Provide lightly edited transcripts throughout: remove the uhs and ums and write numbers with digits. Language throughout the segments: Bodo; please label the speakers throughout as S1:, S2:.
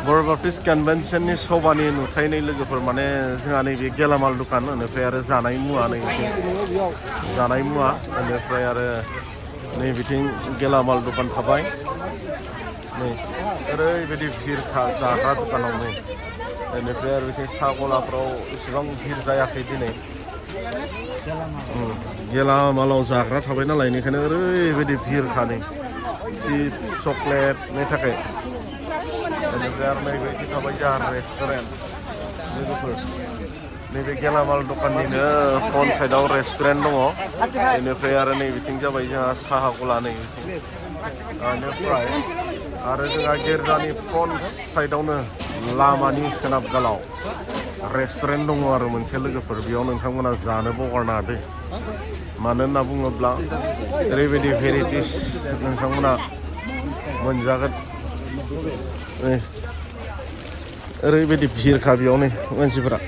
S1: बर' बाप्टिस्ट कन्वेन्सननि सभानि नुथायनै लोगोफोर माने जोंहा नैबे गेलामाल दुखान बेनिफ्राय आरो जानाय मुवा नै जानाय मुवा बेनिफ्राय आरो नै बिथिं गेलामाल दुखान थाबाय नै ओरैबायदि भिरखा जाग्रा दुखानाव नै बेनिफ्राय आरो बिथिं साहा गलाफ्राव एसेबां भिर जायाखै दिनै गेलामालाव जाग्रा थाबाय नालाय बेनिखायनो ओरैबायदि भिरखा नै चिप्स चक्लेटनि थाखाय बेनिफ्राय आरो नैबे थाबाय जोंहा रेस्टुरेन्ट लोगोफोर नैबे गेलामाल दखाननिनो फ्रन्ट साइडआव रेस्टुरेन्ट दङ बेनिफ्राय आरो नै बिथिं जाबाय जोंहा साहा गला नै बेनिफ्राय आरो जोंहा गिर्जानि फ्रन्ट साइडआवनो लामानि सोनाब गालाव रेस्टुरेन्ट दङ आरो मोनसे लोगोफोर बेयाव नोंथांमोना जानो बावगारनाङा दै मानो होनना बुङोब्ला ओरैबायदि भेराइटिस नोंथांमोना मोनजागोन ओरैबायदि भिरखा बेयावनो मानसिफोरा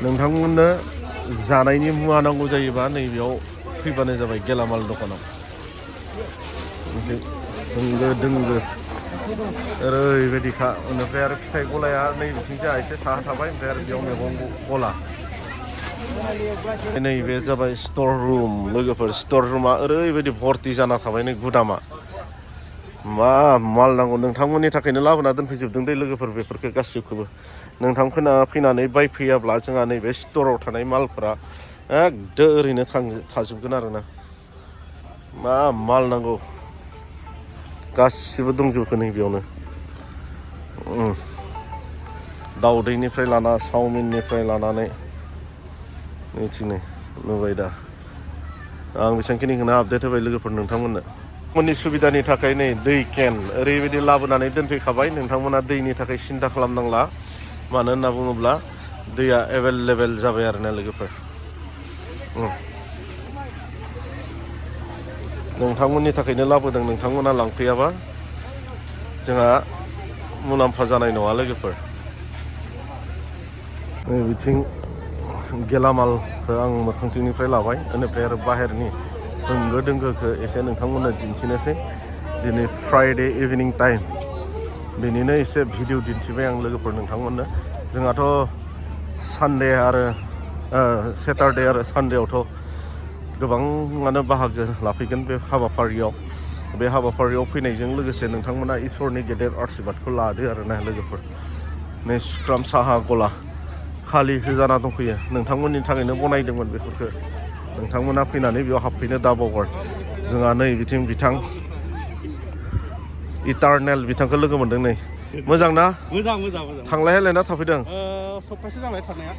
S1: नोंथांमोननो जानायनि मुवा नांगौ जायोबा नैबेयाव फैबानो जाबाय गेलामाल दखानाव होंगो दोंगो ओरैबायदिखा बेनिफ्राय आरो फिथाइ गलाया नै बिथिंजा एसे साहा थाबाय ओमफ्राय आरो बेयाव मैगं गला नैबे जाबाय स्टर रुम लोगोफोर स्टर रुमा ओरैबायदि भर्ति जाना थाबाय नै गुदामा मा माल नांगौ नोंथांमोननि थाखायनो लाबोना दोनफैजोबदों दै लोगोफोर बेफोरखौ गासिबखौबो नोंथांमोना फैनानै बायफैयाब्ला जोंहा नैबे स्टराव थानाय मालफोरा एकदम ओरैनो थाजोबगोन आरोना मा माल नांगौ गासिबो दंजोबो नै बेयावनो दाउदैनिफ्राय लाना चावमिननिफ्राय लानानै मिथिनो नुबाय दा आं बेसेबांखिनिखौनो आपडेट होबाय लोगोफोर नोंथांमोननि सुबिदानि थाखाय नै दै केन ओरैबायदि लाबोनानै दोनफैखाबाय नोंथांमोना दैनि थाखाय सिन्था खालामनांला मानो होनना बुङोब्ला दैया एभेलेबेल जाबाय आरोना लोगोफोर नोंथांमोननि थाखायनो लाबोदों नोंथांमोना लांफैयाबा जोंहा मुलाम्फा जानाय नङा लोगोफोर बिथिं गेलामालखौ आं मोखांथिंनिफ्राय लाबाय बेनिफ्राय आरो बाहेरनि होंगो दोंगोखौ एसे नोंथांमोननो दिन्थिनोसै दिनै फ्राइडे इभिनिं टाइम बेनिनो एसे भिडिअ दिन्थिबाय आं लोगोफोर नोंथांमोननो जोंहाथ' सानडे आरो सेटारडे आरो सानडेआवथ' गोबाङानो बाहागो लाफैगोन बे हाबाफारियाव फैनायजों लोगोसे नोंथांमोना इसोरनि गेदेर आशीर्बादखौ लादो आरोना लोगोफोर नै सुक्राम साहा गला खालिसो जाना दंफैयो नोंथांमोननि थाखायनो बनायदोंमोन बेफोरखौ नोंथांमोना फैनानै बेयाव हाबफैनो दाबावगार जोंहा नै बिथां इटारनेल बिथांखौ लोगो मोनदों नै मोजां ना
S2: मोजां
S1: थांलाय फैलाय ना थाफैदों
S2: सप्तासे जाबाय थानाया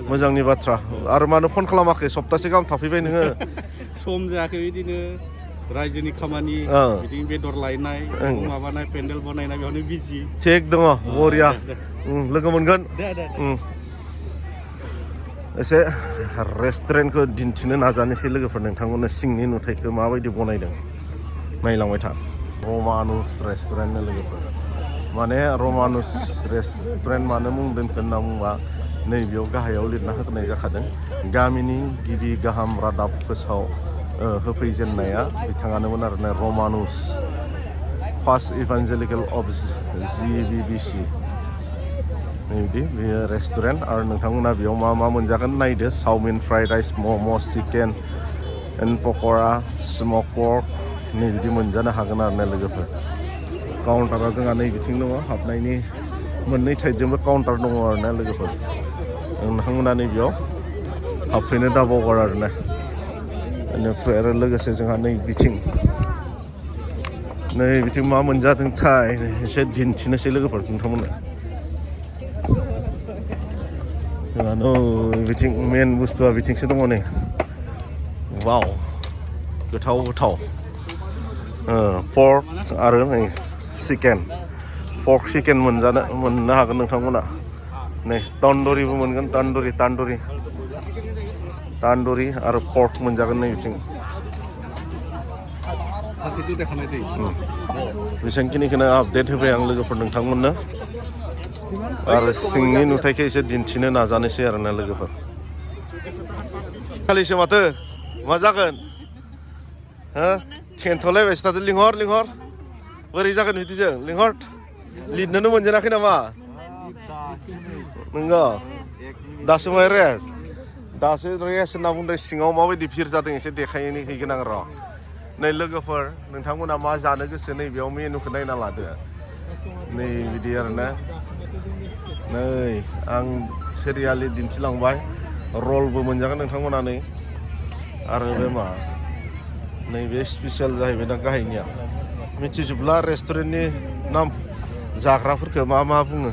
S1: मोजांनि बाथ्रा आरो मानो फन खालामाखै सप्तासे गाहाम थाफैबाय नोङो
S2: सम जायाखै बिदिनो रायजोनि खामानि बिदिनो बेदर लायनाय माबानाय पेन्डेल बानायनाय बेयावनो बिजि
S1: थिग दङ बरिया लोगो मोनगोन एसे रेस्टुरेन्टखौ दिन्थिनो नाजानोसै लोगोफोर नोंथांमोननो सिंनि नुथायखौ माबायदि बनायदों नायलांबाय था रमानुस रेस्टुरेन्टनो लोगोफोर माने रमानुस रेस्टुरेन्ट मानो मुं दोनखो होनना बुंबा नैबेयाव गाहायाव लिरना होनाय जाखादों गामिनि गिबि गाहाम रादाब होफैजेननाया बिथाङानोमोन आरोना रमानुस फार्स्ट इभान्जेलिकेल अफ GBBC बिदि बेयो रेस्टुरेन्ट आरो नोंथांमोना बेयाव मा मोनजागोन नायदो चावमिन फ्राइड राइस मम' चिकेन एन्ड पक'रा स्मक पर्क नै बिदि मोनजानो हागोन आरोना लोगोफोर काउन्टारा जोंहा नै बिथिं दङ हाबनायनि मोननै साइडजोंबो काउन्टार दङ आरोना लोगोफोर नोंथांमोना नैबेयाव हाबफैनो दाबावगार आरोना बेनिफ्राय आरो लोगोसे जोंहा नै बिथिं मा मोनजादोंथाय एसे दिन्थिनोसै लोगोफोर नोंथांमोननो जोंहा बिथिं मेन बुस्थुआ बिथिंसो दङ नै वाव गोथाव पर्क आरो नै पर्क चिकेन मोननो हागोन नोंथांमोना नै तन्दुरिबो मोनगोन तान्दुरि आरो पर्क मोनजागोन नै बिथिं बेसेबांखिनिखौनो आपडेट होबाय आं लोगोफोर नोंथांमोननो आरो सिंनि नुथायखौ एसे दिन्थिनो नाजानोसै आरोना लोगोफोर खालिसो माथो मा जागोन हो थेनथ'लायबायसो थादो लिंहर बोरै जागोन बिदिजों लिंहर लिरनोनो मोनजेनाखै नामा नोंगौ दासो रेस्ट होनना बुंदों सिङाव माबायदि भिर जादों एसे देखायनो हैगोन आं र' नै लोगोफोर नोंथांमोना मा जानो गोसो नै बेयाव मेनुखौ नायना लादो नै बिदि आरोना नै आं सिरियालि दिन्थिलांबाय रलबो मोनजागोन नोंथांमोना नै आरो बे मा नैबे स्पेसियेल जाहैबाय दा गाहायनिया मिथिजोबला रेस्टुरेन्टनि नाम जाग्राफोरखौ मा बुङो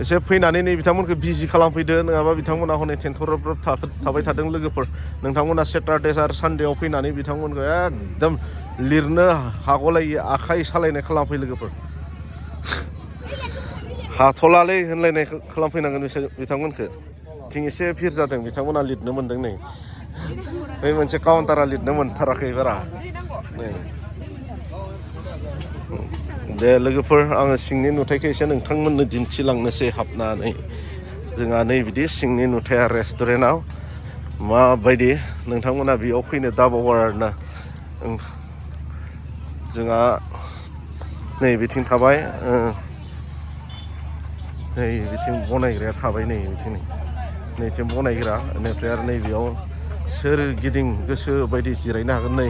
S1: एसे फैनानै नै बिथांमोनखौ बिजि खालामफैदो नङाबा बिथांमोना हनै टेन्टरब थाबाय थादों लोगोफोर नोंथांमोना सेटारडे आरो सानडेआव फैनानै बिथांमोनखौ एकदम लिरनो हाग'लायि आखाइ सालायनाय खालामफै लोगोफोर हाथ'लालै होनलायनाय खालामफैनांगोन बिथांमोनखौ थिं एसे भिर जादों बिथांमोना लिरनो मोन्दों नै बै मोनसे काउन्टारा लिरनो मोनथाराखै बारा नै दे लोगोफोर आङो सिंनि नुथायखौ एसे नोंथांमोननो दिन्थिलांनोसै हाबनानै जोंहा नै बिदि सिंनि नुथाया रेस्टुरेन्टआव माबायदि नोंथांमोना बेयाव फैनो दाबाव आरोना जोंहा नै बिथिं थाबाय नै बिथिं बनायग्राया थाबाय नै बिथिं नैथिं बनायग्रा बेनिफ्राय आरो नैबेयाव सोरगिदिं गोसो बायदि जिरायनो हागोन नै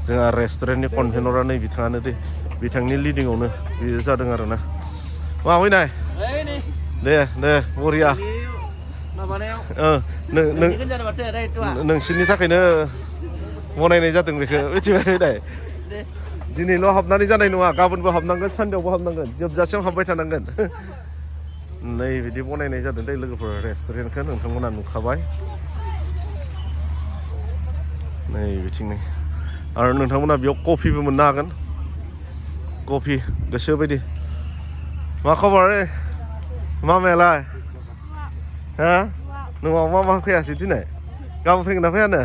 S1: जोंहा रेस्टुरेन्टनि कनभेनरा नै बिथाङानो दे बिथांनि लिडिंआवनो बेयो जादों आरोना मा फैनाय दे बरिया नोंसोरनि थाखायनो बनायनाय जादों बेखौ मिथिबाय दे दिनैल' हाबनानै जानाय नङा गाबोनबो हाबनांगोन सानदेआवबो हाबनांगोन जोबजासिम हाबबाय थानांगोन नै बिदि बनायनाय जादों दै लोगोफोर रेस्टुरेन्टखौ नोंथांमोना नुखाबाय नै बिथिंनि आरो नोंथांमोना बेयाव कफिबो मोननो हागोन कफि गोसो बायदि मा खबर मामायालाय हा न'आव मा फैयासै दिनै गाबोन फैगोन ना फैयानो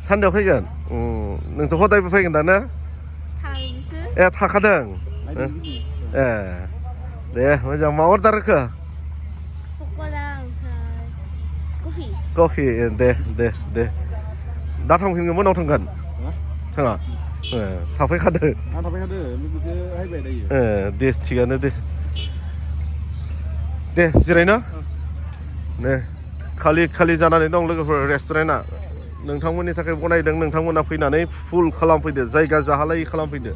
S1: सानदेआव फैगोन नोंथ' हदायबो फैगोन दा ना ए थाखादों ए दे मोजां मा अर्डार होखो कफि दे दा थांफिनगोन मोनाव थांगोन थाङा थाफैखादो दे थिगानो दे जिरायना दे खालि जानानै दं लोगोफोर रेस्टुरेन्टआ नोंथांमोननि थाखाय बनायदों नोंथांमोना फैनानै फुल खालामफैदो जायगा जाहालायै खालामफैदो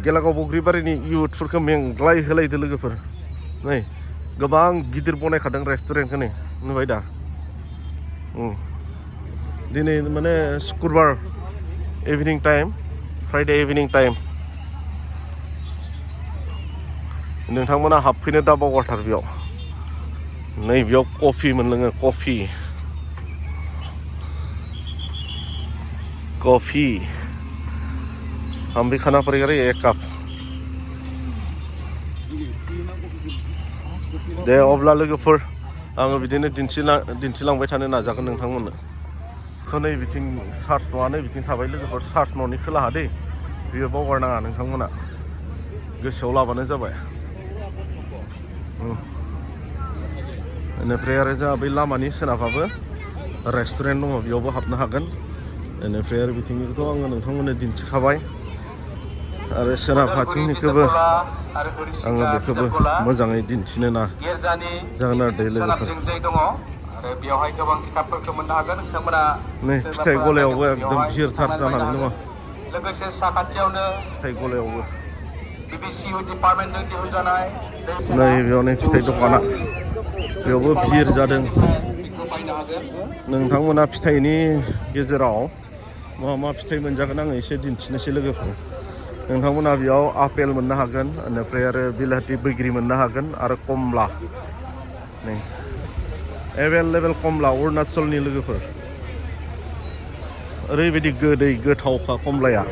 S1: गेलागाव बग्रिबारिनि इउथफोरखौ मेंग्लाय होलायदो लोगोफोर नै गोबां गिदिर बनायखादों रेस्टुरेन्टखौ नै नुबाय दा दिनै माने शुक्रबार इभिनिं टाइम फ्राइडे इभिनिं टाइम नोंथांमोना हाबफैनो दा बावगारथार बेयाव नै बेयाव कफि मोनलोङो कफि हम भी खाना पड़ेगा रे 1 कप दे अब्ला लोगोफोर आङो बिदिनो दिन्थिलांबाय थानो नाजागोन नोंथांमोननो थ' नै बिथिं सार्च न'आ नै बिथिं थाबाय लोगोफोर सार्च न'नि खोलाहा दै बेयो बावगारनाङा नोंथांमोना गोसोआव लाबानो जाबाय बेनिफ्राय आरो जोंहा बै लामानि सोनाबाबो रेस्टुरेन्ट दङ बेयावबो हाबनो हागोन बेनिफ्राय आरो बिथिंनिखौथ' आङो नोंथांमोननो दिन्थिखाबाय आरो सोनाब फारथिंनिखौबो आङो बेखौबो मोजाङै दिन्थिनो जागोन आरो दै लोगोफोर नै फिथाइ गलायावबो एकदम भिरथार जानानै दङ फिथाइ गलायावबो नै बेयाव नै फिथाइ दखाना बेयावबो भिर जादों नोंथांमोना फिथाइनि गेजेराव मा फिथाइ मोनजागोन आङो एसे दिन्थिनोसै लोगोफोर नोंथांमोना बेयाव आपेल मोननो हागोन बेनिफ्राय आरो बिलाथि बैग्रि मोननो हागोन आरो कमला नै एभेलेबेल कमला अरुणाचलनि लोगोफोर ओरैबायदि गोदै गोथावखा कमलाया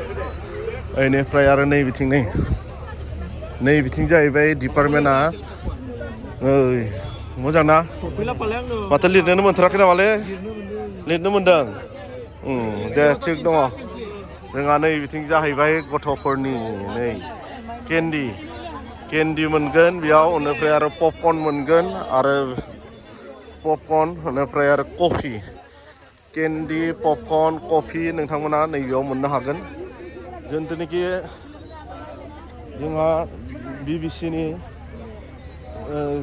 S1: बेनिफ्राय आरो नै बिथिं जाहैबाय डिपार्टमेन्टआ ओइ मोजां ना माथो लिरनोनो मोनथाराखै नामालै लिरनो मोनदों दे थिग दङ जोंहा नै बिथिं जाहैबाय गथ'फोरनि नै केन्डि मोनगोन बेयाव बेनिफ्राय आरो पपकर्न मोनगोन आरो बेनिफ्राय आरो कफि केन्डि पपकर्न कफि नोंथांमोना नैबेयाव मोननो हागोन जिथुनाखि जोंहा BBC-नि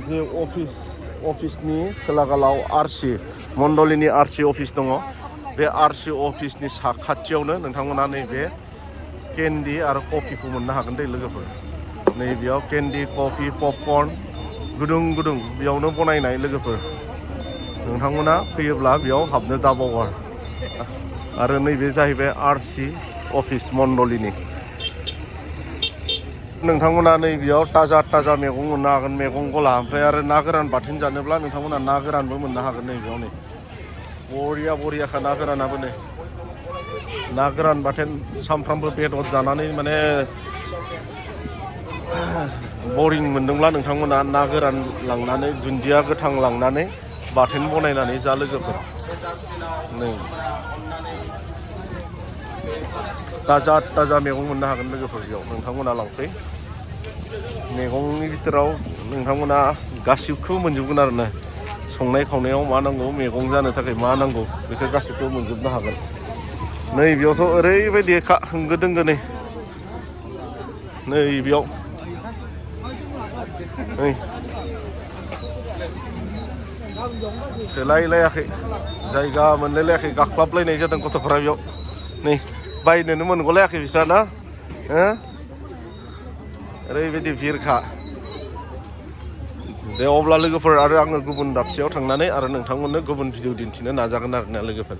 S1: जे अफिसनि खोलागालाव आरसि मण्डलिनि आरसि अफिस दङ बे आरसि अफिसनि साखाथियावनो नोंथांमोना नैबे केन्डि आरो कफिखौ मोननो हागोन दे लोगोफोर नैबेयाव केन्डि कफि पपकर्न गुदुं गुदुं बेयावनो बनायनाय लोगोफोर नोंथांमोना फैयोब्ला बेयाव हाबनो दाबाव आरो नैबे जाहैबाय आरसि अफिस मण्डलिनि नोंथांमोना नैबेयाव ताजा मैगं मोननो हागोन मैगं गला ओमफ्राय आरो ना गोरान बाथोन जानोब्ला नोंथांमोना ना गोरानबो मोननो हागोन नैबेयाव नै बरियाखा ना गोरानाबो नै ना गोरान बाथोन सामफ्रामबो बेदर जानानै माने बरिं मोनदोंब्ला नोंथांमोना ना गोरान लांनानै दुन्दिया गोथां लांनानै बाथोन बनायनानै जा लोगोफोर नै ताजा मैगं मोननो हागोन लोगोफोर बेयाव नोंथांमोना लांफै मैगंनि बिथोराव नोंथांमोना गासिबखौबो मोनजोबगोन आरो ना संनाय खावनायाव मा नांगौ मैगं जानो थाखाय मा नांगौ बेखौ गासिबखौबो मोनजोबनो हागोन नै बेयावथ' ओरैबायदि होंगो दोंगो नै बेयाव नै थोलायलायाखै जायगा मोनलायलायाखै गाख्लाबलायनाय जादों गथ'फोरा बेयाव नै बायनोनो मोनगलायाखै बिस्रा ना ओरैबायदि भिरखा दे अब्ला लोगोफोर आरो आङो गुबुन दाबसेयाव थांनानै आरो नोंथांमोननो गुबुन भिडिअ दिन्थिनो नाजागोन आरोना लोगोफोर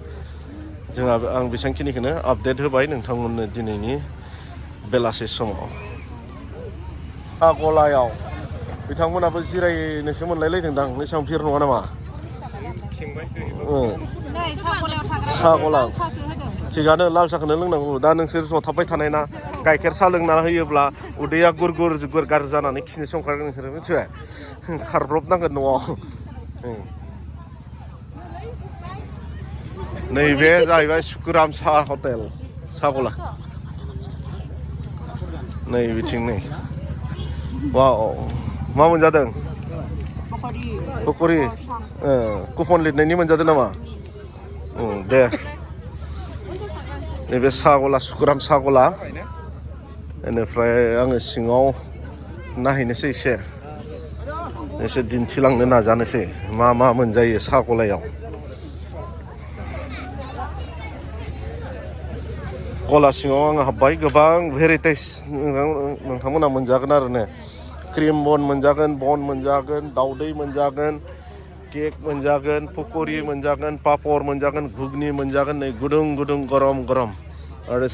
S1: आं बेसांखिनिखौनो आपडेट होबाय नोंथांमोननो दिनैनि बेलासि समाव गलायाव बिथांमोनाबो जिरायनोसो मोनलायलायदोंदां एसेबां भिर नङा नामा साहा गला थिगानो लाल साहाखौनो लोंनांगौ दा नोंसोर जथाबबाय थानाय ना गाइखेर साहा लोंना होयोब्ला उदैया गुर गार जानानै खिनोसो ओंखारगोन नोंसोरो मिथिबाय खारब्रबनांगोन न'आव नैबे जाहैबाय सुकुराम साहा हटेल साहा गला नै बिथिं नै वाव मा मोनजादों पकरि कुपन लिरनायनि मोनजादों नामा दे नैबे साहा गला सुकुराम साहा गला बेनिफ्राय आङो सिङाव नायहैनोसै एसे दिन्थिलांनो नाजानोसै मा मोनजायो साहा गलायाव गला सिङाव आङो हाबबाय गोबां भेराइटिस नोंथांमोना मोनजागोन आरो ने क्रिम बन मोनजागोन दाउदै मोनजागोन केक मोनजागोन पकरि मोनजागोन पापर मोनजागोन घुगनि मोनजागोन नै गुदुं गरम आरो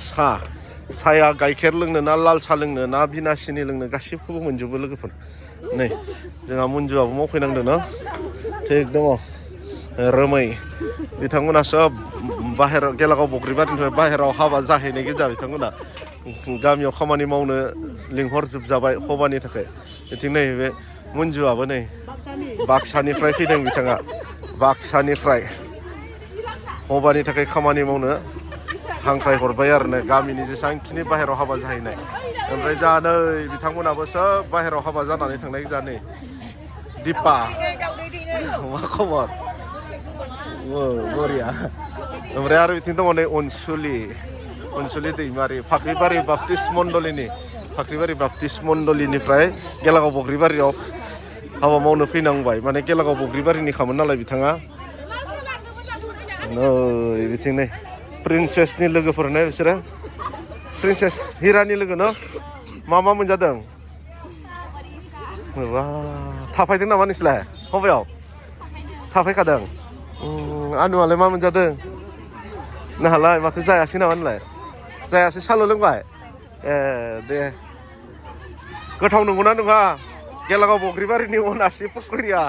S1: साया गाइखेर लोंनो ना लाल साहा लोंनो ना बिना सिनि लोंनो गासिबखौबो मोनजोबो लोगोफोर नै जोंहा मन्जुआबो मावफैनांदों ना थिग दङ रोमै बिथांमोना सब बाहेराव गेलागाव बग्रिबारिनिफ्राय बाहेराव हाबा जाहैनाय गोजा बिथांमोना गामियाव खामानि मावनो लिंहरजोबजाबाय हबानि थाखाय बिथिं नै बे मन्जुआबो नै बाक्सानिफ्राय फैदों बिथाङा बाक्सानिफ्राय हबानि थाखाय खामानि मावनो हांख्राय हरबाय आरो ने गामिनि जेसेबांखिनि बाहेराव हाबा जाहैनाय ओमफ्राय जा नै बिथांमोनाबो सोब बाहेराव हाबा जानानै थांनाय जा नै दिपा मा खबर बरिया ओमफ्राय आरो बिथिं दङ नै अनसुलि दैमारि फाख्रिबारि बाप्टिस्ट मण्डलिनिफ्राय गेलागाव बग्रिबारियाव हाबा मावनो फैनांबाय माने गेलागाव बग्रिबारिनि खामोन नालाय बिथाङा नै बिथिं नै प्रिन्सेसनि लोगोफोरनो बिसोरो प्रिन्सेस हिरानि लोगो न मा मोनजादों थाफायदों नामा नोंसोरलाय हबायाव थाफायखादों आनुआलाय मा मोनजादों नोंहालाय माथो जायासै नामा नोंलाय जायासै साल' लोंबाय दे गोथाव नंगौना नङा गेलागाव बग्रिबारिनि अनासि पकरिया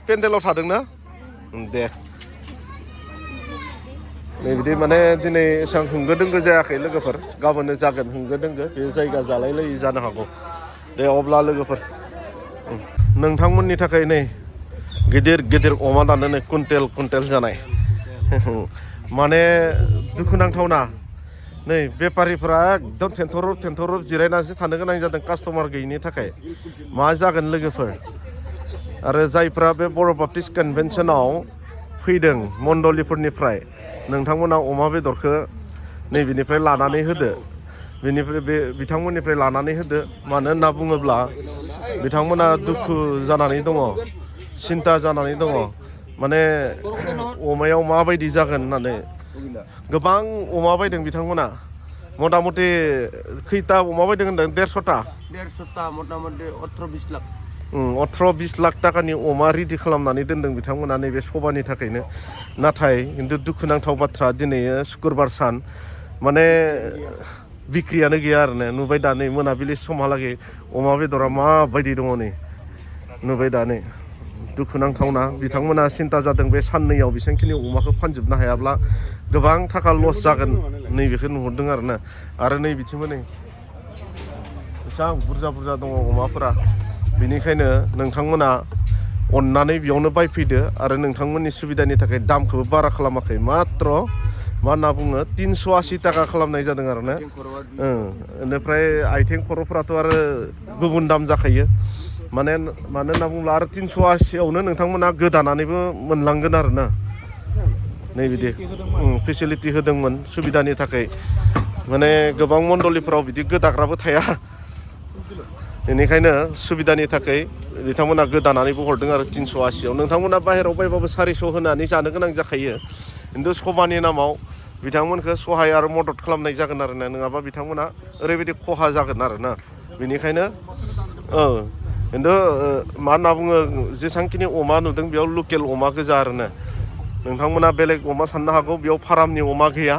S1: पेन्डेलाव थादोंना दे नै बिदि माने दिनै एसेबां होंगो दोंगो जायाखै लोगोफोर गाबोननो जागोन होंगो दोंगो बे जायगा जालायलायि जानो हागौ दे अब्ला लोगोफोर नोंथांमोननि थाखाय नै गिदिर अमा दानो नै कुइन्टेल जानाय माने दुखुनांथावना नै बेफारिफोरा एकदम थेन्थ'रब जिरायनानैसो थानो गोनां जादों कास्टमार गैयिनि थाखाय मा जागोन लोगोफोर आरो जायफ्रा बे बर' बाप्टिस्ट कनभेन्सनाव फैदों मण्डलिफोरनिफ्राय नोंथांमोना अमा बेदरखौ नैबेनिफ्राय लानानै होदो बेनिफ्राय बे बिथांमोननिफ्राय लानानै होदो मानो होनना बुङोब्ला बिथांमोना दुखु जानानै दङ सिन्था जानानै दङ माने अमायाव माबायदि जागोन होननानै गोबां अमा बायदों बिथांमोना मथा मथि खैथा अमा बायदों होनदों 150टा
S3: मथा मथि 18-20 लाख
S1: 18-20 लाख टाकानि अमा रेडि खालामनानै दोनदों बिथांमोना नैबे सभानि थाखायनो नाथाय खिन्थु दुखुनांथाव बाथ्रा दिनै शुक्रबार सान माने बिक्रियानो गैया आरो ना नुबाय दा नै मोनाबिलि समहालागै अमा बेदरा माबायदि दङ नै नुबाय दा नै दुखुनांथावना बिथांमोना सिन्था जादों बे साननैयाव बेसेबांखिनि अमाखौ फानजोबनो हायाब्ला गोबां थाखा लस जागोन नैबेखौ नुहरदों आरो नै बिथिंबो नै बेसेबां बुरजा दङ अमाफोरा बेनिखायनो नोंथांमोना अननानै बेयावनो बायफैदो आरो नोंथांमोननि सुबिदानि थाखाय दामखौबो बारा खालामाखै मात्र मा होनना बुङो 380 टाका खालामनाय जादों आरो ना बेनिफ्राय आथिं खर'फोराथ' आरो गुबुन दाम जाखायो मानो होनना बुङोब्ला आरो 380आवनो नोंथांमोना गोदानानैबो मोनलांगोन आरो ना नै बिदि फेसिलिटि होदोंमोन सुबिदानि थाखाय माने गोबां मण्डलिफोराव बिदि गोदाग्राबो थाया बेनिखायनो सुबिदानि थाखाय बिथांमोना गोदानानैबो हरदों आरो 380आव नोंथांमोना बाहेरायाव बायबाबो 400 होनानै जानो गोनां जाखायो खिन्थु सभानि नामाव बिथांमोनखौ सहाय आरो मदद खालामनाय जागोन आरो ना नङाबा बिथांमोना ओरैबायदि खहा जागोन आरो ना बेनिखायनो खिन्थु मा होनना बुङो जेसेबांखिनि अमा नुदों बेयाव लकेल अमा गोजा आरो ना नोंथांमोना बेलेग अमा साननो हागौ बेयाव फारामनि अमा गैया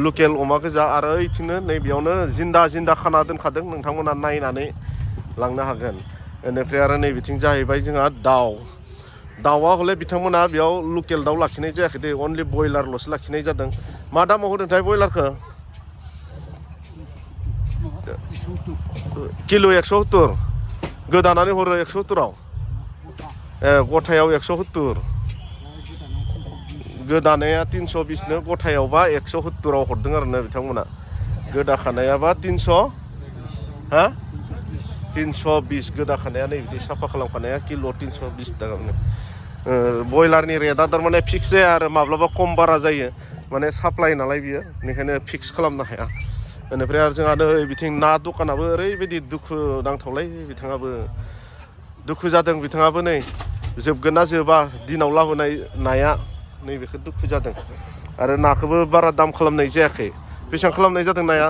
S1: लकेल अमा गोजा आरो ओइथिंनो नै बेयावनो जिन्दा खाना दोनखादों नोंथांमोना नायनानै लांनो हागोन बेनिफ्राय आरो नै बिथिं जाहैबाय जोंहा दाउआ हले बिथांमोना बेयाव लकेल दाउ लाखिनाय जायाखै दे अनलि बयलारल'सो लाखिनाय जादों मा दामाव होदोंथाय बयलारखौ किल' 170 गोदानानै हरो 170आव गथायाव 170 गोदानाया 320नो गथायावबा 170आव हरदों आरो ना बिथांमोना गोदाखानायाबा 320 गोदाखानाया नै बिदि साफा खालामखानाया किल' 320 टाकानो बयलारनि रेटआ थारमाने फिक्स जाया आरो माब्लाबा खम बारा जायो माने साप्लाइ नालाय बियो बेनिखायनो फिक्स खालामनो हाया बेनिफ्राय आरो जोंहा नै बिथिं ना दखानाबो ओरैबायदि दुखु नांथावलाय बिथाङाबो दुखु जादों बिथाङाबो नै जोबगोन ना जोबा दिनाव लाबोनाय नाया नैबेखौ दुखु जादों आरो नाखौबो बारा दाम खालामनाय जायाखै बेसेबां खालामनाय जादों नाया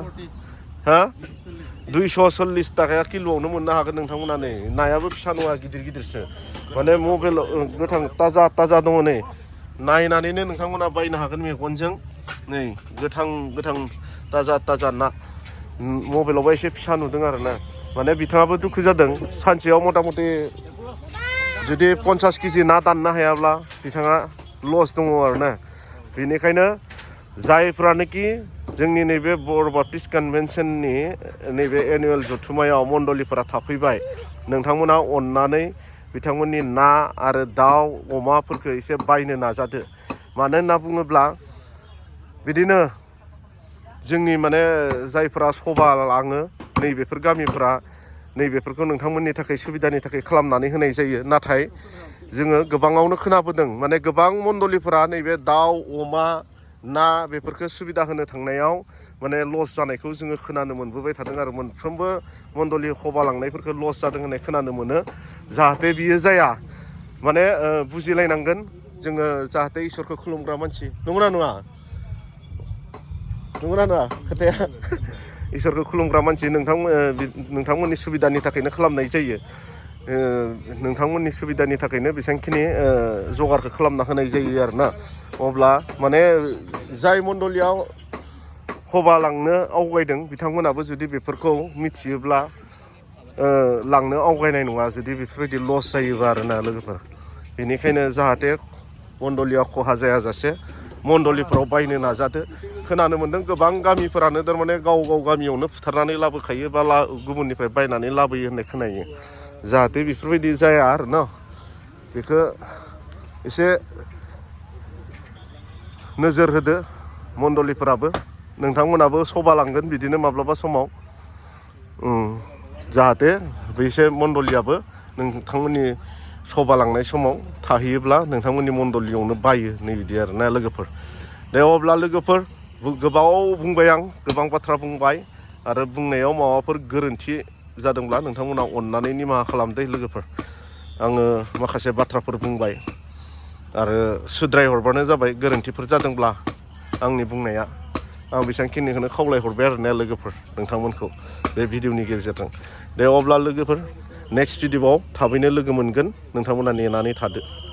S1: 240 टाकाया किल'आवनो मोननो हागोन नोंथांमोना नै नायाबो फिसा नङा गिदिरसो माने मबाइलाव गोथां ताजा दङ नै नायनानैनो नोंथांमोना बायनो हागोन मेगनजों नै गोथां ताजा ना मबाइलावबा एसे फिसा नुदों आरो ना माने बिथाङाबो दुखु जादों सानसेयाव मथा मथि जुदि 50 केजि ना दाननो हायाब्ला बिथाङा लस दङ आरो ना बेनिखायनो जायफ्रानोखि जोंनि नैबे बर' बाप्टिस्ट कनभेनसननि नैबे एनुवेल जथुमायाव मण्डलिफोरा थाफैबाय नोंथांमोना अननानै बिथांमोननि ना आरो दाउ अमाफोरखौ एसे बायनो नाजादो मानो होनना बुङोब्ला बिदिनो जोंनि माने जायफोरा सभा लाङो नैबेफोर गामिफोरा नैबेफोरखौ नोंथांमोननि थाखाय सुबिदानि थाखाय खालामनानै होनाय जायो नाथाय जोङो गोबाङावनो खोनाबोदों माने गोबां मण्डलिफोरा नैबे दाउ अमा ना बेफोरखौ सुबिदा होनो थांनायाव माने लस जानायखौ जोङो खोनानो मोनबोबाय थादों आरो मोनफ्रोमबो मण्डलि सभा लांनायफोरखौ लस जादों होननाय खोनानो मोनो जाहाथे बियो जाया माने बुजिलायनांगोन जोङो जाहाथे इसोरखौ खुलुमग्रा मानसि नंगौना नङा खोथाया इसोरखौ खुलुमग्रा मानसि नोंथांमोननि सुबिदानि थाखायनो खालामनाय जायो नोंथांमोननि सुबिदानि थाखायनो बेसेबांखिनि जगारखौ खालामना होनाय जायो आरो ना अब्ला माने जाय मण्डलियाव सभा लांनो आवगायदों बिथांमोनाबो जुदि बेफोरखौ मिथियोब्ला लांनो आवगायनाय नङा जुदि बेफोरबायदि लस जायोबा आरोना लोगोफोर बेनिखायनो जाहाथे मण्डलिया खहा जायाजासे मण्डलिफोराव बायनो नाजादो खोनानो मोन्दों गोबां गामिफोरानो थारमाने गाव गामियावनो फुथारनानै लाबोखायो बा गुबुननिफ्राय बायनानै लाबोयो होननाय खोनायो जाहाथे बेफोरबायदि जाया आरो न बेखौ एसे नोजोर होदो मण्डलिफोराबो नोंथांमोनाबो सभा लांगोन बिदिनो माब्लाबा समाव जाहाथे बैसे मण्डलियाबो नोंथांमोननि सभा लांनाय समाव थाहैयोब्ला नोंथांमोननि मण्डलियावनो बायो नै बिदि आरो ना लोगोफोर दे अब्ला लोगोफोर गोबाव बुंबाय आं गोबां बाथ्रा बुंबाय आरो बुंनायाव माबाफोर गोरोन्थि जादोंब्ला नोंथांमोना अननानै निमाहा खालामदो लोगोफोर आङो माखासे बाथ्राफोर बुंबाय आरो सुद्राय हरबानो जाबाय गोरोन्थिफोर जादोंब्ला आंनि बुंनाया आं बेसांखिनिखौनो खावलायहरबाय आरोना लोगोफोर नोंथांमोनखौ बे भिडिअनि गेजेरजों दे अब्ला लोगोफोर नेक्स्ट भिडिअआव थाबैनो लोगो मोनगोन नोंथांमोना नेनानै थादो